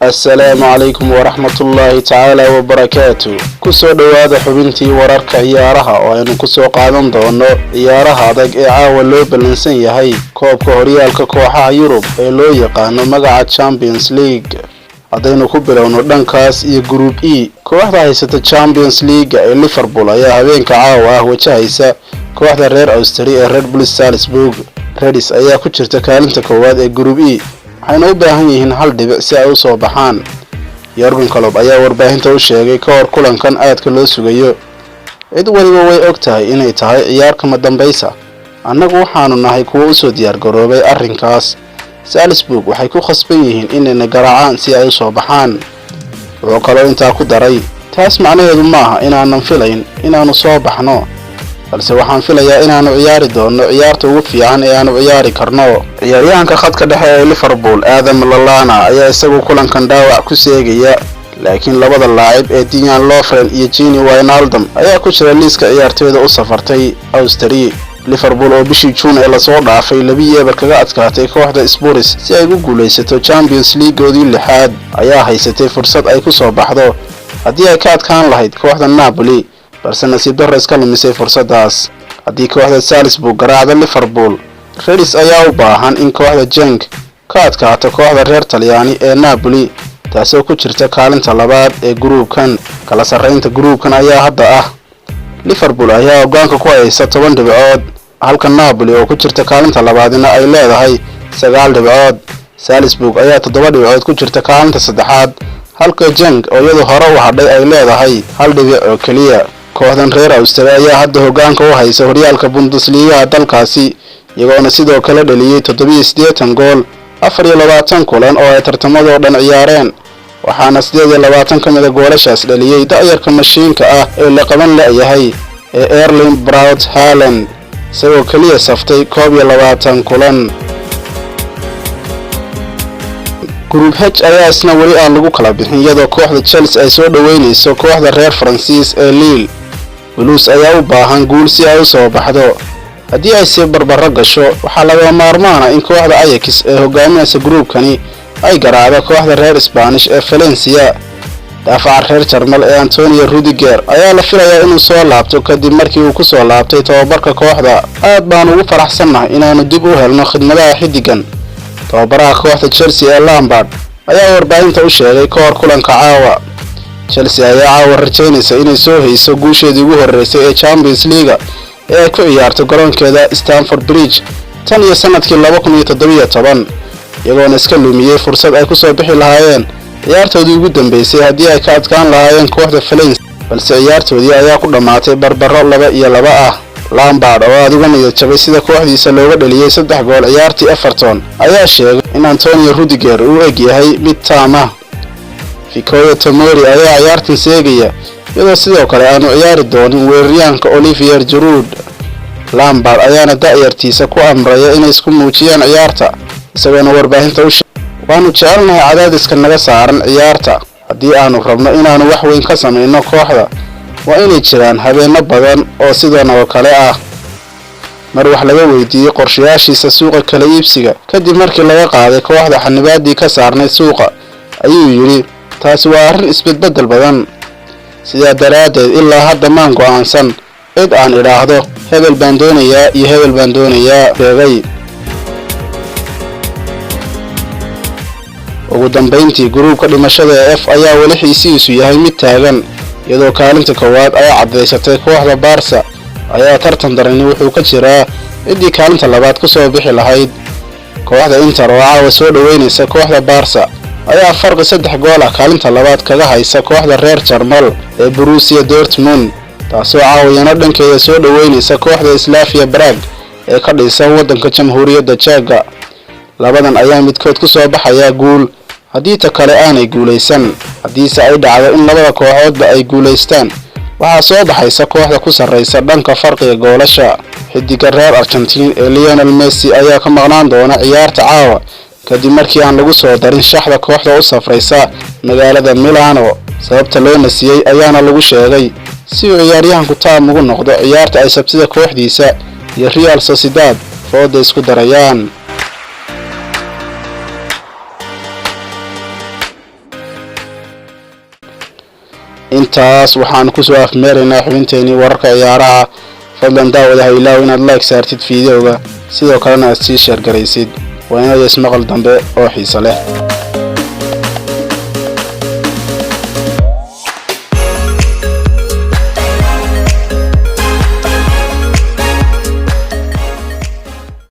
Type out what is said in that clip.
Assalaamu calaykum waraxmatullaahi tacaala wabarakaatu. Kusoo dhowaada xubintii wararka ciyaaraha oo aynu kusoo qaadan doono ciyaaraha adag ee caawa loo ballansan yahay koobka horyaalka kooxaha Yurub ee loo yaqaano magaca Champions League. Haddaynu ku bilowno dhankaas iyo Group E, kooxda haysata Champions League ee Liverpool ayaa habeenka caawa ah wajahaysa kooxda reer Austria ee Red Bull Salzburg. Reds ayaa ku jirta kaalinta koowaad ee Group E, waxayna u baahan yihiin hal dhibic si ay u soo baxaan. Jurgen Klopp ayaa warbaahinta u sheegay ka hor kulankan aadka loo sugayo: "Cid waliba way og tahay inay tahay ciyaar kama dambaysa. Annagu waxaanu nahay kuwo usoo diyaargaroobay arrinkaas. Salzburg waxay ku khasban yihiin inayna garaacaan si ay u soo baxaan." Wuxuu kaloo intaa ku daray: "Taas macnaheedu maaha inaanan filayn inaannu soo baxno, balse waxaan filayaa inaannu ciyaari doonno ciyaarta ugu fiican ee aanu ciyaari karno." Ciyaaryahanka khadka dhexe ee Liverpool, Adam Lallana, ayaa isagu kulankan dhaawac ku seegaya, laakiin labada laacib ee Dejan Lovren iyo Gini Wijnaldum ayaa ku jira liiska ciyaartooyda u safartay Austria. Liverpool oo bishii Juun ee lasoo dhaafay 2-0 kaga adkaatay kooxda Spurs si ay ugu guulaysato Champions League-oodii lixaad, ayaa haysatay fursad ay ku soo baxdo haddii ay ka adkaan lahayd kooxda Napoli, balse nasiib darro iska lumisay fursaddaas. Haddii kooxda Salzburg garaacda Liverpool, Reds ayaa u baahan in kooxda Genk ka adkaato kooxda reer Talyaani ee Napoli, taasoo ku jirta kaalinta labaad ee gruubkan. Kala sarreynta gruubkan ayaa hadda ah: Liverpool ayaa hoggaanka ku haysa 10 dhibcood, halka Napoli oo ku jirta kaalinta labaadina ay leedahay 9 dhibcood. Salzburg ayaa 7 dhibcood ku jirta kaalinta saddexaad, halka Genk oo iyadu hore u hadhay ay leedahay hal dhibic oo keliya. Kooxdan reer Austria ayaa hadda hoggaanka u haysa horyaalka Bundesligaha dalkaasi, iyagoona sidoo kale dhaliyey 87 gool 24 kulan oo ay tartamadoo dhan ciyaareen, waxaana 28 ka mida goolashaas dhaliyey da'yarka mashiinka ah ee la qaban la'yahay ee Erling Braut Haaland, isagoo keliya saftay 21 kulan. Group H ayaa isna weli aan lagu kala bixin, iyadoo kooxda Chelsea ay soo dhoweynayso kooxda reer Faransiis ee Lille. Blues ayaa u baahan guul si ay u soo baxdo. Haddii ay sii barbaro gasho, waxaa lagama maarmaana in kooxda Ajax ee hogaaminaysa gruubkani ay garaacdo kooxda reer Spanish ee Valencia. Daafaca reer Jarmal ee Antonio Rudiger ayaa la filayaa inuu soo laabto kadib markii uu ku soo laabtay tababarka kooxda. "Aad baan ugu faraxsannahay inaannu dib u helno khidmadaha xiddigan," tababaraha kooxda Chelsea ee Lampard ayaa warbaahinta u sheegay ka hor kulanka caawa. Chelsea ayaa caawa rajaynaysa inay soo hayso guusheedii ugu horreysay ee Champions League ee ay ku ciyaarto garoonkeeda Stamford Bridge tan iyo sanadkii 2017, iyagoona iska lumiyey fursad ay kusoo bixi lahaayeen ciyaartoodii ugu dambeysay haddii ay ka adkaan lahaayeen kooxda Valencia, balse ciyaartoodii ayaa ku dhammaatay barbaro 2-2 ah. Lampard oo aad uga niyad jabay sida kooxdiisa looga dhaliyey saddex gool ciyaartii Everton ayaa sheegay in Antonio Rudiger uu eg yahay mid taam ah. Fikayo Tomori ayaa ciyaartan seegaya, iyadoo sidoo kale aanu ciyaari doonin weeraryahanka Olivier Giroud. Lampard ayaana da'yartiisa ku amraya inay isku muujiyaan ciyaarta, isagoona warbaahinta u sheegay: "Waanu jecelnahay cadaadiska naga saaran ciyaarta. Haddii aanu rabno inaannu wax weyn ka samayno kooxda, waa inay jiraan habeenno badan oo sidan oo kale ah." Mar wax laga weydiiyey qorshayaashiisa suuqa kala iibsiga kadib markii laga qaaday kooxda xanibaadii ka saarnay suuqa, ayuu yidhi: "Taasi waa arrin isbedbeddel badan, sidaa daraaddeed ilaa hadda maan go'aansan cid aan idhaahdo hebel baan doonayaa iyo hebel baan doonayaa," sheegay. Ugu dambayntii, gruubka dhimashada ee F ayaa weli xiisihiisu yahay mid taagan, iyadoo kaalinta koowaad ay caddaysatay kooxda Barca ayaa tartan darani wuxuu ka jiraa ciddii kaalinta labaad ku soo bixi lahayd. Kooxda Inter oo caawa soo dhoweynaysa kooxda Barca ayaa farqi saddex gool ah kaalinta labaad kaga haysa kooxda reer Jarmal ee Borussia Dortmund, taasoo caawiyana dhankeeda soo dhoweynaysa kooxda Slavia Prague ee ka dhisan waddanka Jamhuuriyadda Jeega. Labadan ayaa midkood ku soo baxayaa guul haddii ta kale aanay guulaysan. Haddiise ay dhacdo in labada kooxoodba ay guulaystaan, waxaa soo baxaysa kooxda ku sarraysa dhanka farqiga goolasha. Xidiga reer Argentiin ee Lionel Messi ayaa ka maqnaan doona ciyaarta caawa kadib markii aan lagu soo darin shaxda kooxda u safraysa magaalada Milano. Sababta loo nasiyey ayaana lagu sheegay si uu ciyaaryahanku taam ugu noqdo ciyaarta ay Sabtida kooxdiisa iyo Real Sociedad fooda isku darayaan. Intaas waxaan kusoo afmeeraynaa xubinteenii wararka ciyaaraha. Fadlan daawada, ha ilaaw inaad like saartid fiideoga, sidoo kalena aad sii share garaysid. Waa inay ismaqal dambe oo xiiso leh.